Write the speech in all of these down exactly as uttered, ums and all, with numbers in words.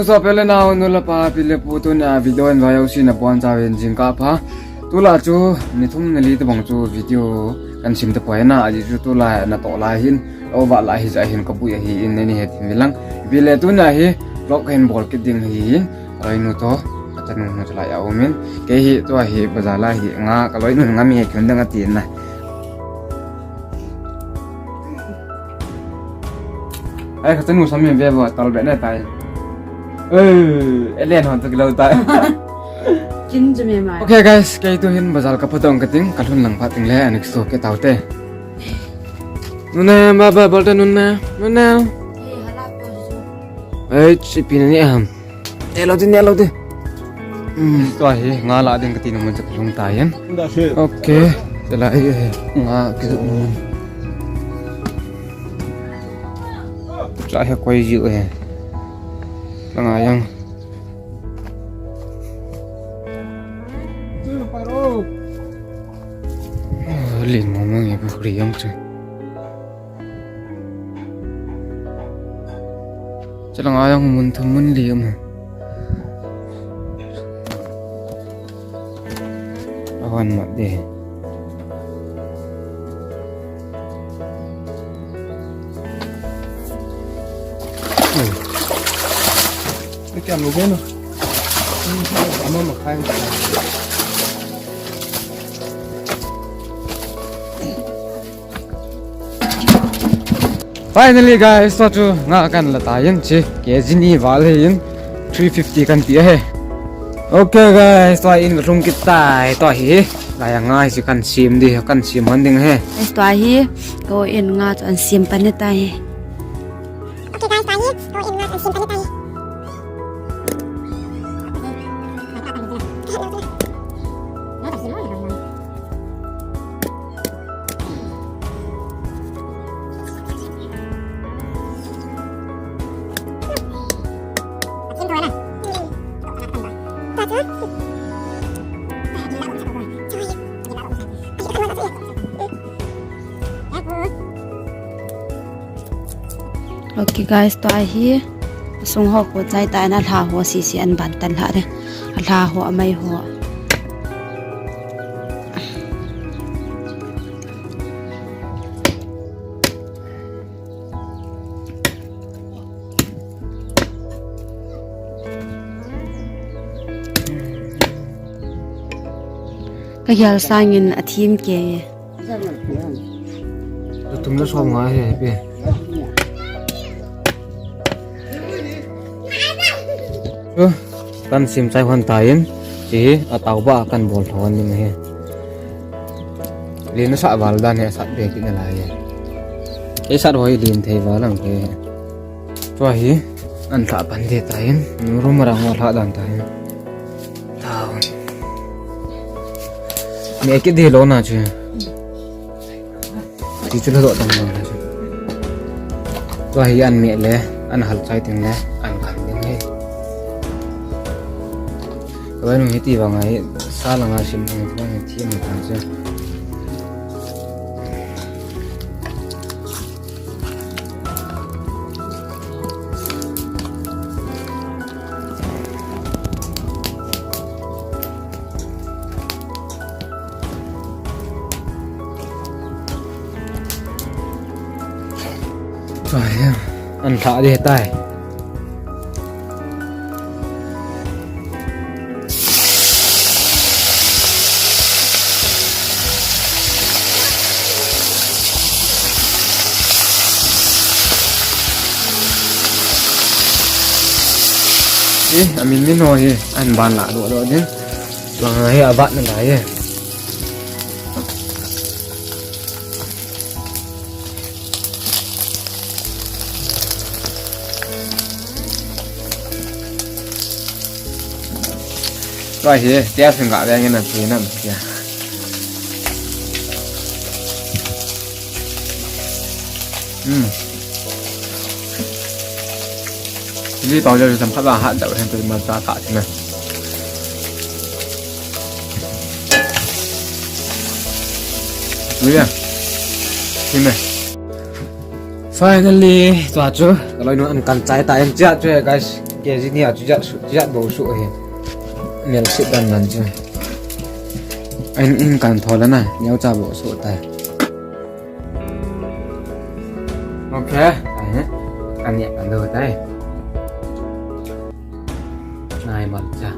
So, pele nao, nu le pa, pi le pu, tunia video in vayo si na pon sa ven jing ka pha. Tula chu, ni thum ni li te bang chu video kan sim te poi na, aji chu tula na to lai hin, o va lai hi ja hin ka bui hi in ni he tin lang. Pi le tunia hi, vlog hin bol kit ding hi in, roi nu to, ka chanu nu chu lai a um in. Kei hi, tua hi, bazar lai hi, nga, ka loi nu nga mi he kyun dang a ti na. Ai, ka chanu sam in ve vo, tal be na tai. Eh, elen hon to kilo tai. Kin chu me mai. Okay, guys, kei tu hin bazar ka pha dong ka ting, ka lhun lang pha ting le, next to ke tau te. Nuna, ba, ba, bol te nuna, nuna. Eh, hala ko chu. Ai, si pi ni ham. Ne lo te, ne lo te. Hmm, tua hi, nga la ding ka ti na mun cha ka lhung ta yan. Okay. Te la hi, eh, nga ki na mun. Cha hi koi ji eh. Ka nga yang. Lin mo mo nge bu ri yang chu. Chalanga jong mun thum mun li um. Awan mat de. Ni kya mo gano? Ama makhai. Finally, guys, tua chu nga kan la ta yin chi, K G ni val hi yin, three fifty kan ti ahi. Okay, guys, tua in ka lhung kit tai, tua hi, lai a nga hi chi kan sim di, kan sim hon ding ahi. Guys, tua hi, ko in nga chu an sim pan ni tai. Okay, guys, tua hi, ko in nga chu an sim pan ni tai. Okay guys, tua hi sung ho ko chai ta na, lha ho sisi an ban tan lha de. A lha ho, a mai ho. Ka hial sangin a thim ke. Tum na som nga he pe. Chu, kan sim chai hon ta in, chi hi a tau ba kan bol thon ding hi. Lin na sa val dan he sat be kit na lai. Ei sat hoi lin thei val ang ke. Tua hi, an lha pan de ta in, room rang wa lha dan ta in. Tau. Me kit de lo na chu. Ti chu lo dang dang. Tua hi an me le, an hal chai ting le, an kan ding he. Tua nu hi ti vang ai, sa la nga sim ni, tua hi ti mi kan chu. Tua hi, an lha de tai. Eh, amin min ho hi, an ban la lo lo din. Langa hi abat na lai e. Tua hi, tia sing ga veng na ti nam tia. Hmm. Chilli powder sam khat ba hat dau hen tu ma ta kha ti na. Ui ya. Ti na. Finally, tua chu, ka loi nu an kan chai ta in chia chu, guys. K Ye, jini a chu jat su, jat bo su he. Mel sit dan dan chu. Ain in kan tho la na, neo cha bo su ta. Okay, ai he. Kan ye kan do ta. Nai mal cha.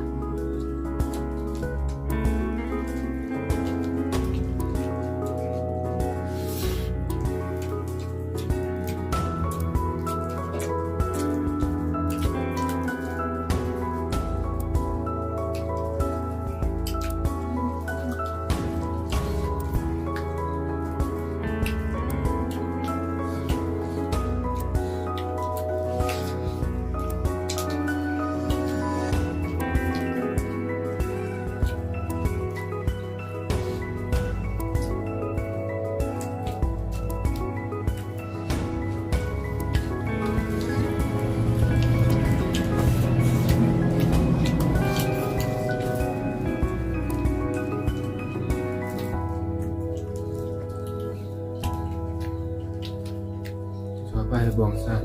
Chua pa hi bong sa.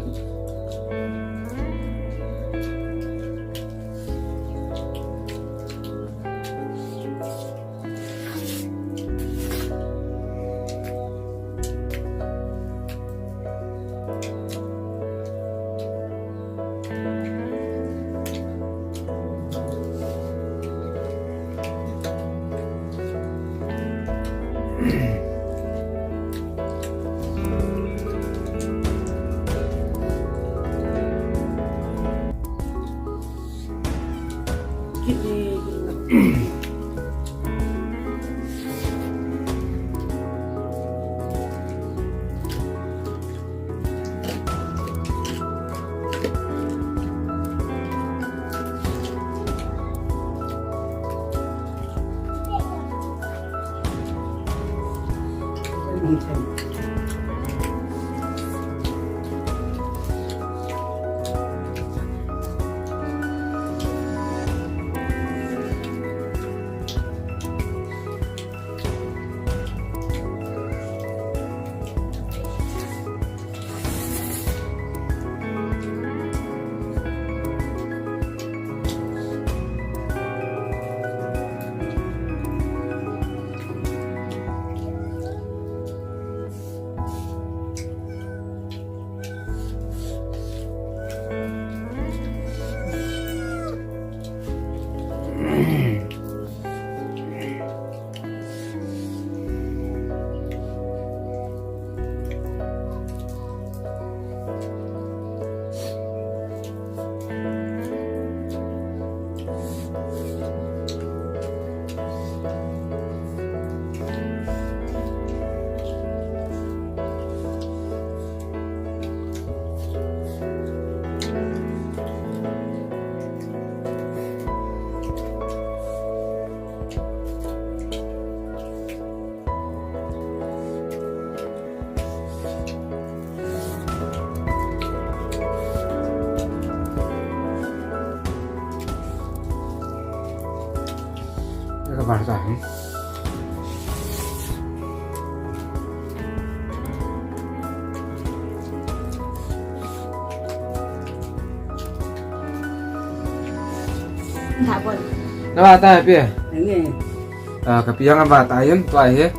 Ka bar ta, hmm. Dah bol. Dah bol ta, pi. Nge. Ah, ka pi jong ava ta in, tua hi.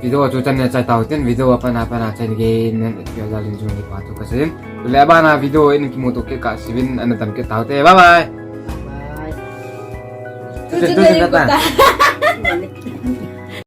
Video chu chan ne chai tau tin, video a pat a pat a chan gei nen, pi a jal in jong ni pa tu ka sei in. Tu le a ban a video in kimu to kit ka sei in, ana dam kit tau te. Bye bye. Bye. Tu chan, tu chan, tu chan ta.